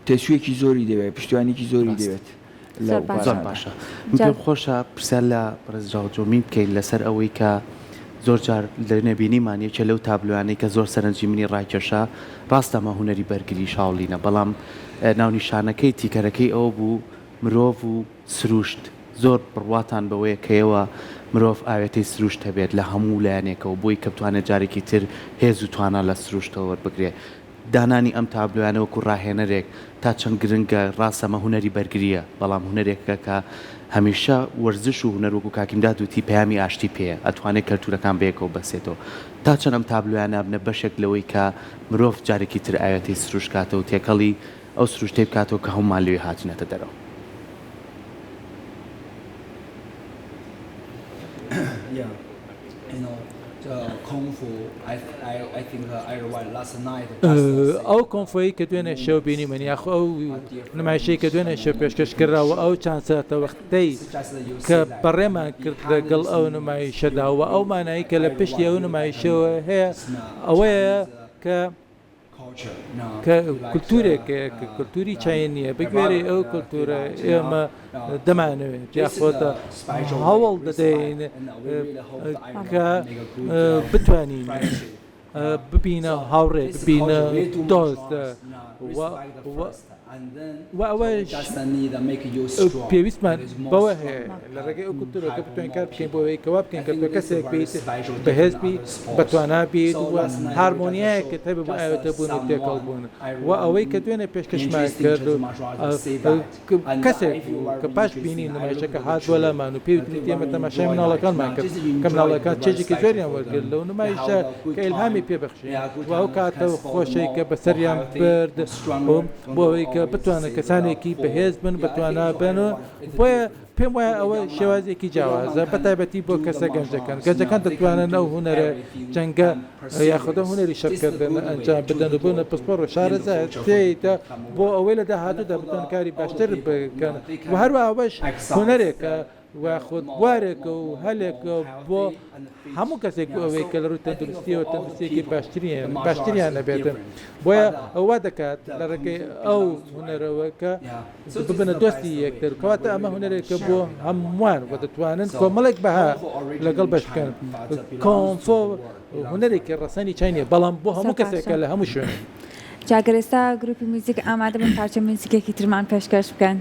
تێچوویەکی زۆری دەوێت پشتیوانیکی زۆری دەوێت. لەو زۆر باشە من پێم خۆشە پرسیار لە بەڕێز جاوجۆمین بکەین لەسەر ئەوەی کە زۆر جار لە نەبینیمان یەکێ لەو تابلۆیانەی کە زۆر سەرنجی منی ڕاکێشا ڕاستە ئەمە هونەری بەرگری شاوڵینە بەڵام ناونیشانەکەی تیکەرەکەی ئەوە بوو مرۆڤ و سروشت زۆر بڕواتان بەوەیە کە ئێوە مرۆڤ ئاوێتەی سروشت هەبێت لە هەموو لایەنێکەوە بۆی کە بتوانێت جارێکی تر هێز و توانا لە سروشتەوە وەربگرێ دانانی ئەم تابلۆیانە وەکو ڕاهێنەرێک تا چەند گرنگە، ڕاستە ئەمە هونەری بەرگرییە، بەڵام هونەرێکە کە هەمیشە وەرزش و هونەر وەکو کاک ئیمداد وتی پەیامی ئاشتی پێیە، ئەتوانێت کەلتورەکان بەیەکەوە ببەستێتەوە. تا چەند ئەم تابلۆیانە ئەبنە بەشێک لەوەی کە مرۆڤ جارێکی تر ئاوێتەی سروشت کاتەوە و تێکەڵی ئەو سروشتەی بکاتەوە کە هەموومان لەوێ هاتوینەتە دەرەوە؟ ئەو کۆنفۆی کە دوێنێ شەو بینیمن یاخۆ ئەو نمایشەی کە دوێنێ شەو پێشکەش کرا و ئەو چەند ساتەوەختەی کە بەڕێمان کرد لەگەڵ ئەو نمایشەدا و ئەو مانایی کە لە پشتی ئەو نمایشەوە هەیە ئەوەیە کە کە کولتوورێک هەیە کە کولتووری چاینییە، بەگوێرەی ئەو کولتوورە ئێمە دەمانەوێت یاخود هەوڵ دەدەین کە بتوانین ببینە هاوڕێ، ببینە دۆست و ئەوەش پێویستمان بەوە هەیە لە ڕێگەی ئەو کولتوورەوە کە بتوانین کار بکەین بۆ ئەوەی کە وا بکەین کە تۆ کەسێک بیت بەهێز بیت، بەتوانا بیت و هارمۆنیایەکت هەبێت بۆ ئاوێتەبوون و تێکەڵبوون و ئەوەی کە دوێنێ پێشکەشمان کرد کەسێک بوو کە پاش بینین نمایشەکە هات بۆ لامان و پێی وتین ئێمە تەماشای مناڵەکانمان کرد کە مناڵەکان چێژێکی زۆریان وەرگرت لەو نمایشە کە ئیلهامی پێ بەخشین و ئەو کاتە خۆشەی کە بەسەریان برد بۆ ئەوەی کە بتوانن کەسانێکی بەهێز بن بەتوانا بن و بۆیە پێم وایە ئەوە شێوازێکی جیاوازە بە تایبەتی بۆ کەسە گەنجەکان، گەنجەکان دەتوانن ئەو هونەرە جەنگە یاخود ئەو هونەری شەڕکردن ئەنجام بدەن و ببنە پسپۆڕ و شارەزا تێیدا بۆ ئەوەی لە داهاتوودا بتوانن کاری باشتر بکەن و هەروەها ئەوەش هونەرێکە یاخود بوارێکە و هەلێکە بۆ هەموو کەسێک بۆ ئەوەی کە لە ڕووی تەندروستیەوە تەندروستیەکی باشتریان باشتریان هەبێت بۆیە ئەو وا دەکات لە ڕێگەی ئەو هونەرەوە کە ببنە دۆستی یەکتر کەواتە ئەمە هونەرێکە بۆ هەمووان و دەتوانن کۆمەڵێک بەها لەگەڵ بەش بکەن کۆنفۆ هونەرێکی ڕەسەنی چینیە بەڵام بۆ هەموو کەسێکە لە هەموو شوێنێک. جا گەر ئێستا گروپی میوزیک ئامادە بن پارچە میوزیکێکی ترمان پێشکەش بکەن.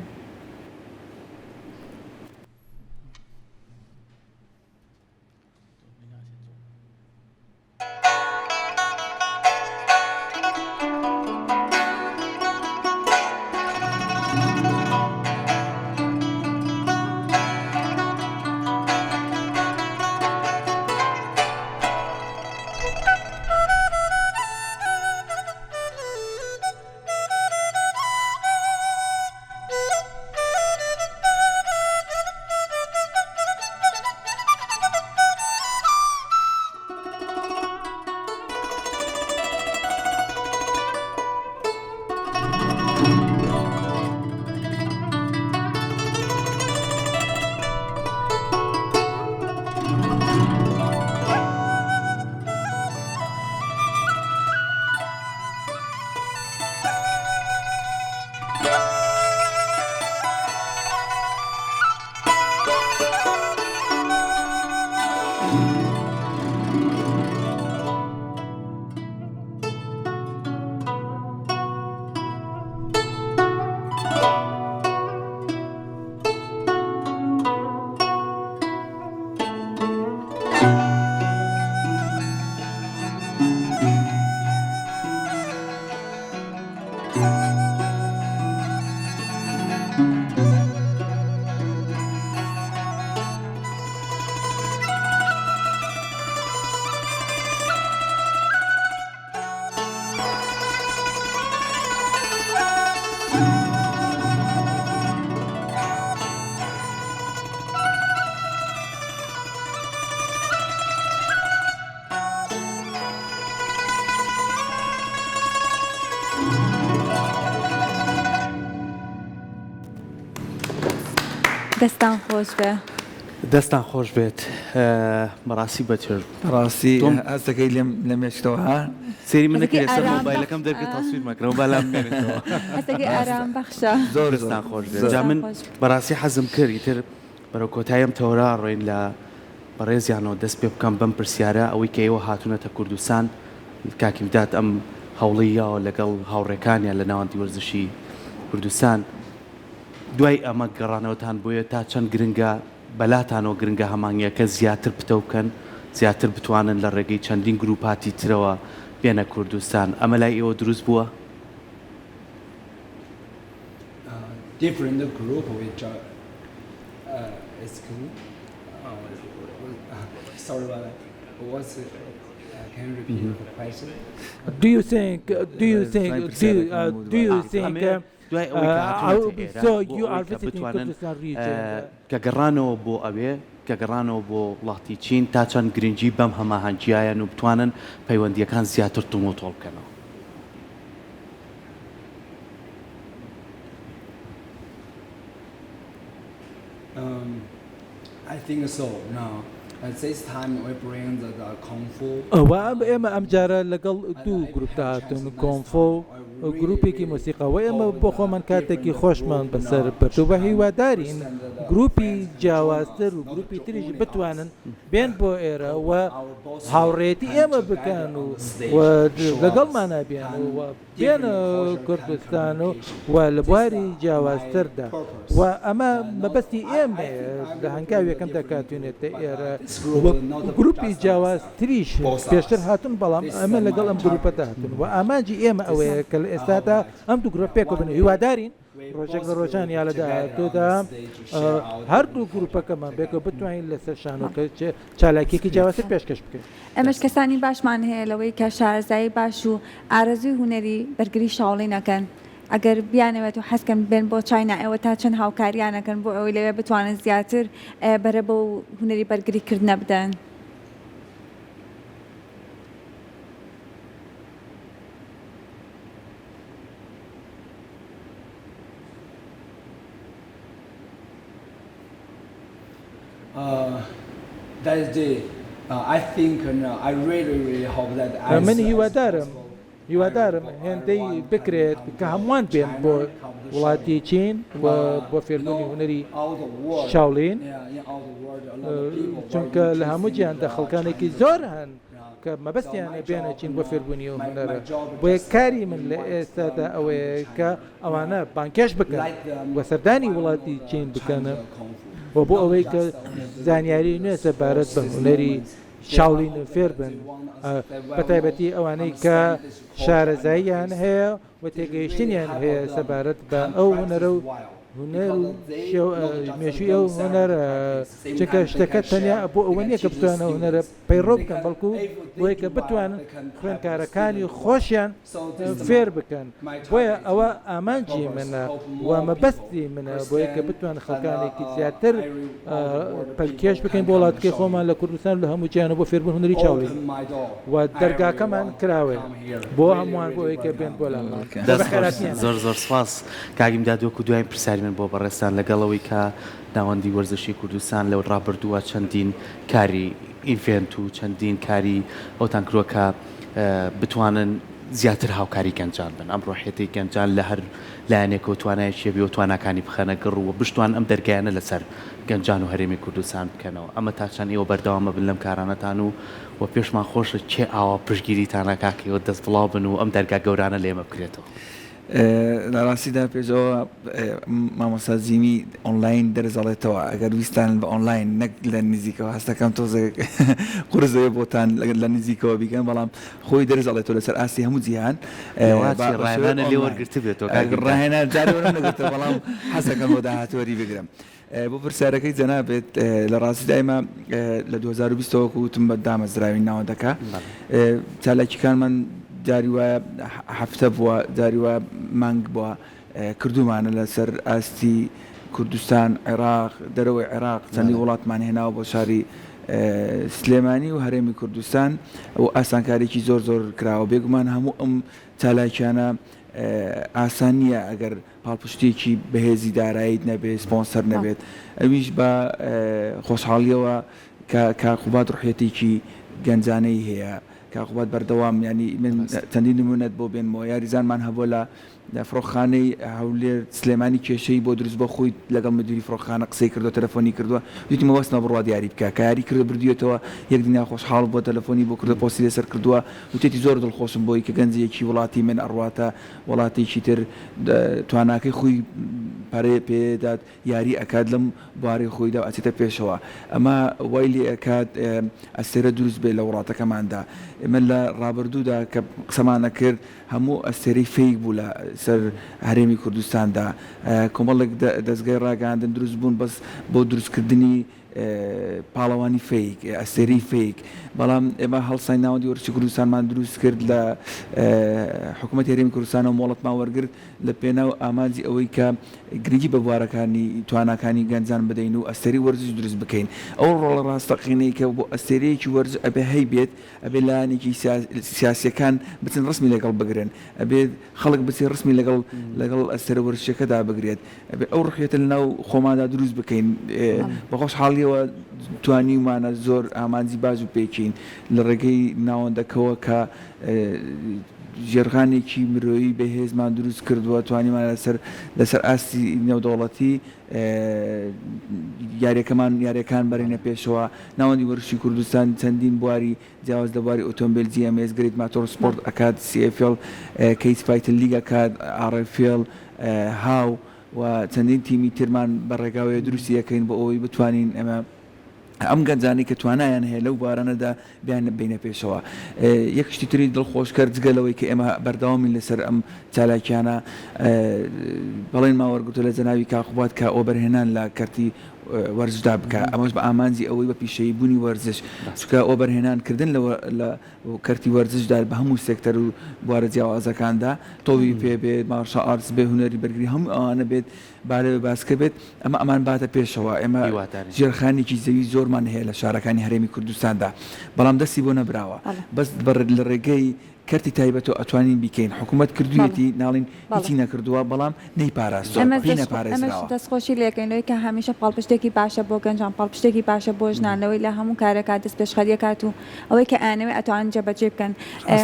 دەستان خۆش بێ. دەستان خۆش بێت بەڕاستی بەچێژ بوو. بەڕاستی هەستەکەی لێم لە مێشکتەوە ها. سەیری من نەکەی لەسەر مۆبایلەکەم دەرکە تەسویر مەکرەوە با لام بمێنێتەوە. هەستەکەی ئارام بەخشە. زۆر دەستان خۆش بێت جا من بەڕاستی حەزم کرد ئیتر بەرەو کۆتایی ئەم تەوەرە ڕۆین لە بەڕێزیانەوە دەست پێ بکەم بەم پرسیارە ئەوەی کە ئێوە هاتوونەتە کوردستان کاک ئیمداد ئەم هەوڵەی یاوە لەگەڵ هاوڕێکانیان لە ناوەندی وەرزشی کوردستان دوای ئەمە گەڕانەوەتان بۆیە تا چەند گرنگە بەلاتانەوە گرنگە هەمانگیەکە زیاتر پتەو بکەن زیاتر بتوانن لە ڕێگەی چەندین گروپاتی ترەوە بێنە کوردستان ئەمە لای ئێوە دروست بووە؟ Different group which excuse me sorry about that what's can you repeat the question? Do you think do you think do do you think دوای ئەوەی کە هاتوونەتە ئێرە بۆ ئەوەی کە بتوانن کە گەڕانەوە بۆ ئەوێ، کە گەڕانەوە بۆ وڵاتی چین تا چەند گرنگی بەم هەماهەنگییەیان و بتوانن پەیوەندییەکان زیاتر توندوتۆڵ بکەنەوە؟ I think so. No. This time we bring the, the Kung Fu. ئەوە ئێمە ئەمجارە لەگەڵ دوو گروپدا هاتوون، کۆنفۆ و گروپێکی مۆسیقا و ئێمە بۆ خۆمان کاتێکی خۆشمان بەسەر برد و بە هیوادارین گروپی جیاوازتر و گروپی تریش بتوانن بێن بۆ ئێرە و هاوڕێیەتی ئێمە بکەن و لەگەڵمانا بێن و بێنە کوردستان و و لە بواری جیاوازتردا و ئەمە مەبەستی ئێمەیە لە هەنگاوی یەکەمدا کە هاتوینەتە ئێرە و گروپی جیاوازتریش پێشتر هاتوون بەڵام ئەمە لەگەڵ ئەم گروپەدا هاتوون و ئامانجی ئێمە ئەوەیە کە لە ئێستادا ئەم دوو گروپە پێکەوە بن هیوادارین ڕۆژێک لە ڕۆژان یا لە داهاتوودا هەردوو گروپەکەمان پێکەوە بتوانین لەسەر شانۆکە چالاکیەکی جیاوازتر پێشکەش بکەین. ئێمەش کەسانی باشمان هەیە لەوەی کە شارەزایی باش و ئارەزووی هونەری بەرگری شاوڵین ئەکەن ئەگەر بیانەوێت و حەزکەن بێن بۆ چاینا ئێوە تا چەند هاوکاریان ئەکەن بۆ ئەوەی لەوێ بتوانن زیاتر بەرە بەو هونەری بەرگری کردنە بدەن؟ من هیوادارم هیوادارم هێندەی بکرێت کە هەمووان بێن بۆ وڵاتی چین و بۆ فێربوونی هونەری شاولین چونکە لە هەموو جیهاندا خەڵکانێکی زۆر هەن کە مەبەستیانە بێنە چین بۆ فێربوونی ئەو هونەرە بۆیە کاری من لە ئێستادا ئەوەیە کە ئەوانە بانگهێشت بکەن و سەردانی وڵاتی چین بکەن و بۆ ئەوەی کە زانیاری نوێ سەبارەت بە هونەری شاولین فێر بن بە تایبەتی ئەوانەی کە شارەزاییان هەیە و تێگەیشتنیان هەیە سەبارەت بە ئەو هونەرە و هونەر و مێژووی ئەو هونەرە چونکە شتەکە تەنیا بۆ ئەوە نییە کە بتوانن ئەو هونەرە پەیڕەو بکەن بەڵکو بۆیە کە بتوانن خوێندکارەکانی خۆشیان فێر بکەن بۆیە ئەوە ئامانجی منە و مەبەستی منە بۆیە کە بتوان خەڵکانێکی زیاتر پەلکێش بکەین بۆ وڵاتەکەی خۆمان لە کوردستان لە هەموو جیهان بۆ فێربوون هونەری چاوڵین و دەرگاکەمان کراوەیە بۆ هەمووان بۆ ئەوەی کە بێن بۆ لامان. دەست خۆش زۆر زۆر سپاس کاک ئیمداد وەکو دواین پرسیاری من بۆ بەڕێزتان لەگەڵ ئەوەی کە ناوەندی وەرزشی کوردستان لە ڕابردووە چەندین کاری ئیڤێنت و چەندین کاری ئەوتان کردووە کە بتوانن زیاتر هاوکاری گەنجان بن ئەم ڕۆحیەتەی گەنجان لە هەر لایەنێکەوە توانایەکی هەبێ و تواناکانی بخەنە گڕ و بشتوانن ئەم دەرگایانە لەسەر گەنجان و هەرێمی کوردستان بکەنەوە ئەمە تا چەند ئێوە بەردەوام ئەبن لەم کارانەتان و و پێشمان خۆشە کێ ئاوا پشتگیریتان ئەکا کە ئێوە دەست بڵاو بن و ئەم دەرگا گەورانە لە ئێمە بکرێتەوە. لە ڕاستیدا پێش ئەوە مامۆستا جیمی ئۆنلاین دەرس ئەڵێتەوە ئەگەر ویستان بە ئۆنلاین نەک لە نزیکەوە هەستەکەم تۆزێک قورس دەبێت بۆتان لە نزیکەوە بیکەن بەڵام خۆی دەرس ئەڵێتەوە لەسەر ئاستی هەموو جیهان لەوە چی ڕاهێنانە لێ وەرگرتبێتەوە کاک ئیمداد. ڕاهێنان جارێ وەرم نەگرتەوە بەڵام حەزەکەم بۆ داهاتوو وەری بگرم. بۆ پرسیارەکەی جەنابت لە ڕاستیدا ئێمە لە 2020 وەکو وتم بە دامەزراوین ناوەندەکە چالاکیەکانمان جاری وایە هەفتە بووە جاری وایە مانگ بووە کردومانە لەسەر ئاستی کوردستان عێراق دەرەوەی عێراق چەندی وڵاتمان هێناوە بۆ شاری سلێمانی و هەرێمی کوردستان و ئاسانکاریی زۆر زۆر کراوە بێگومان هەموو ئەم چالاکیانە. ئاسان نییە ئەگەر پاڵپشتییەکی بەهێزی داراییت نەبێت، سپۆنسەر نەبێت، ئەویش بە خۆشحاڵییەوە کە کاک قوباد ڕوحیەتێکی گەنجانەی هەیە، کاک قوباد بەردەوام یانی من چەندین نموونەت بۆ بێنمەوە، یاریزانمان هەبووە لە فڕۆکخانەی هەولێر سلێمانی کێشەی بۆ دروست بووە خۆی لەگەڵ مدیری فڕۆکخانە قسەی کردووە تەلەفۆنی کردووە وتیتی مەبەستمە بڕوا دیاری بکە کە یاری کردووە بردوویەتەوە یەک دنیا خۆشحاڵ بووە تەلەفۆنی بۆ کردووە پۆستی لەسەر کردووە وتیتی زۆر دڵخۆشم بۆی کە گەنجێکی وڵاتی من ئەڕواتە وڵاتێکی تر تواناکەی خۆی پەرەی پێدات یاری ئەکات لەم بوارەی خۆیدا و ئەچێتە پێشەوە ئەمە وای لێ ئەکات ئەستێرە دروست بێت لە وڵاتەکەماندا ئێمە لە ڕابردوودا کە قسەمان ئەکرد هەموو ئەستێرەی fake بوو لە سەر هەرێمی کوردستاندا کۆمەڵێک دەزگای ڕاگەیاندن دروست بوون بەس بۆ دروستکردنی پاڵەوانی fake، ئەستێرەی fake، بەڵام ئێمە هەڵساین ناوەندی وەرزشی کوردستانمان دروست کرد لە حکوومەتی هەرێمی کوردستانەوە مۆڵەتمان وەرگرت لە پێناو ئامانجی ئەوەی کە گرنگی بە بوارەکانی تواناکانی گەنجان بدەین و ئەستێرەی وەرزش دروست بکەین ئەو ڕۆڵە ڕاستەقینەی کە بۆ ئەستێرەیەکی وەرزش ئەبێ هەیبێت ئەبێ لایەنێکی سیاسیەکان بچن ڕسمی لەگەڵ بگرن ئەبێت خەڵک بچێت ڕسمی لەگەڵ لەگەڵ ئەستێرە وەرزشیەکەدا بگرێت ئەبێ ئەو ڕوحیەتە لەناو خۆماندا دروست بکەین. بە خۆشحاڵیەوە توانیومانە زۆر ئامانجی باش بپێکین لە ڕێگەی ناوەندەکەوە کە ژێرخانێکی مرۆیی بەهێزمان دروست کردووە، توانیمانە لەسەر لەسەر ئاستی نێودەوڵەتی یاریەکەمان یاریەکان بەرینە پێشەوە. ناوەندی وەرزشی کوردستان چەندین بواری جیاواز لە بواری ئۆتۆمبێل GMS Great Motor Sport ئەکات، CFL Cage Fighting League ئەکات، RFL هاو و چەندین تیمی ترمان بە ڕێگاوەیە دروستی ئەکەین بۆ ئەوەی بتوانین ئێمە ئەم گەنجانەی کە توانایان هەیە لەو بوارانەدا بیان بینە پێشەوە. یەک شتی تری دڵخۆشکەر جگە لەوەی کە ئێمە بەردەوامین لەسەر ئەم چالاکیانە بەڵێنمان وەرگرتووە لە جەنابی کاک قوباد کە وەبەرهێنان لە کەرتی وەرزشدا بکا ئەمەش بە ئامانجی ئەوەی بە پیشەیی بوونی وەرزش چونکە وەبەرهێنان کردن لە لە کەرتی وەرزشدا بە هەموو سێکتەر و بوارە جیاوازەکاندا تۆپی پێ بێت martial arts بێ هونەری بەرگری هەموو ئەوانە بێت بالە بێ باسکە بێت ئەمە ئەمان باتە پێشەوە ئێمە ژێرخانێکی زەوی زۆرمان هەیە لە شارەکانی هەرێمی کوردستاندا بەڵام دەستی بۆ نەبراوە بەس لە ڕێگەی کەرتی تایبەتەوە ئەتوانین بیکەین حکومەت کردویەتی ناڵین هیچی نەکردووە بەڵام نەیپاراستوە پێی نەپارێزراوە. ئێمەش دەستخۆشی لێکەین لەوەی کە هەمیشە پاڵپشتێکی باشە بۆ گەنجان پاڵپشتێکی باشە بۆ ژنان لەوەی لە هەموو کارێکا دەستپێشخەریەکات و ئەوەی کە ئەیانەوێ ئەتوانن جێبەجێی بکەن.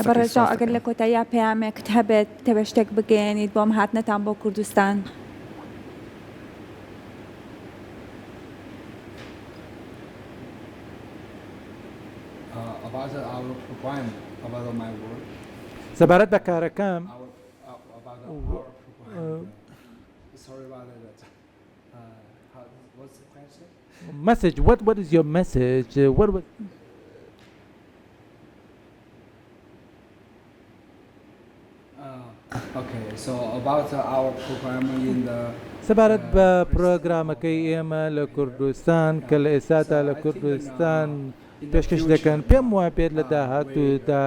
بەڕێز ژاو ئەگەر لە کۆتاییا پەیامێکت هەبێت بتەوێ شتێک بگەیەنیت بۆ ئەم هاتنەتان بۆ کوردستان؟ سەبارەت بە کارەکەم Message what what is your message what what سەبارەت بە پرۆگرامەکەی ئێمە لە کوردستان کە لە ئێستادا لە کوردستان پێشکەش دەکەن پێم وابێت لە داهاتوودا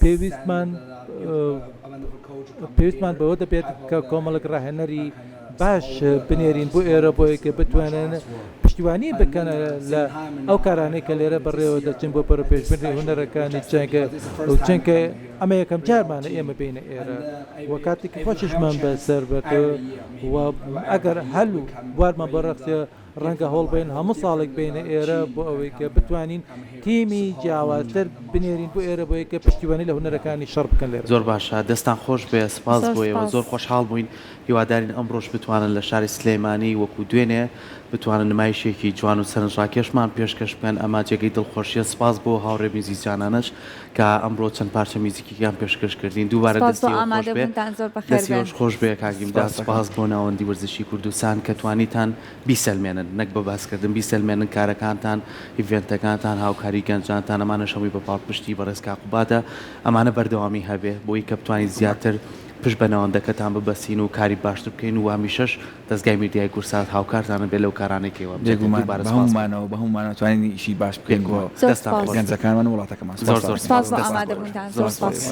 پێویستمان پێویستمان بەوە دەبێت کە کۆمەڵێک ڕاهێنەری باش بنێرین بۆ ئێرە بۆ کە بتوانن پشتیوانی بکەن لە ئەو کارانەی کە لێرە بەڕێوە دەچن بۆ پەرەپێشبردنی هونەرەکانی جەنگ و چونکە ئەمە یەکەم جارمانە ئێمە بێینە ئێرە و کاتێکی خۆشیشمان بەسەر برد و ئەگەر هەل و بوارمان بۆ ڕەخسێ ڕەنگە هەوڵبەین هەموو ساڵێک بێینە ئێرە بۆ ئەوەی کە بتوانین تیمی جیاوازتر بنێرین بۆ ئێرە بۆ ئەوەی کە پشتیوانی لە هونەرەکانی شەڕ بکەن لێرە. زۆر باشە دەستان خۆش بێ سپاس بۆ ئێوە زۆر خۆشحاڵ بووین هیوادارین ئەمڕۆش بتوانن لە شاری سلێمانی وەکو دوێنێ بتوانن نمایشێکی جوان و سەرنجڕاکێشمان پێشکەش بکەن ئەمە جێگەی دڵخۆشیە سپاس بۆ هاوڕێ میوزیسیانانەش کە ئەمڕۆ چەند پارچە میوزیکیکیان پێشکەش کردین دووبارە سپاس بۆ دەستی ئێوە خۆش ئامادە بێ بوونتان زۆر بەخێر دەستی بێن. ئێوەش خۆش بێ کاک ئیمداد سپاس سپاس دەکەم. بۆ ناوەندی وەرزشی کوردستان کە توانیتان بیسەلمێنن نەک بە باسکردن بیسەلمێنن کارەکانتان ئیڤێنتەکانتان هاوکاری گەنجانتان ئەمانەش هەمووی بە پاڵپشتی بەڕێز کاک قوبادە ئەمانە بەردەوامی هەبێ بۆی کە بتوانین زیاتر پشت بە ناوەندەکەتان ببەستین و کاری باشتر بکەین و هەمیشەش دەزگای میدیای کوردسات هاوکارتانە بێت لەو کارانەی کە ئێوە بکەن. بێگومان دووبارە بە سپاس بۆ. هەموومانەوە بە هەموومانەوە توانین ئیشی باش بکەین بۆ زۆر دەستان سپاس. خۆش بێت. گەنجەکانمان و وڵاتەکەمان. زۆر سپاستان زۆر دەکەم. سپاس سپاس. بۆ دەستان ئامادە خۆش. بوونتان. زۆر زۆر سپاس. سپاس.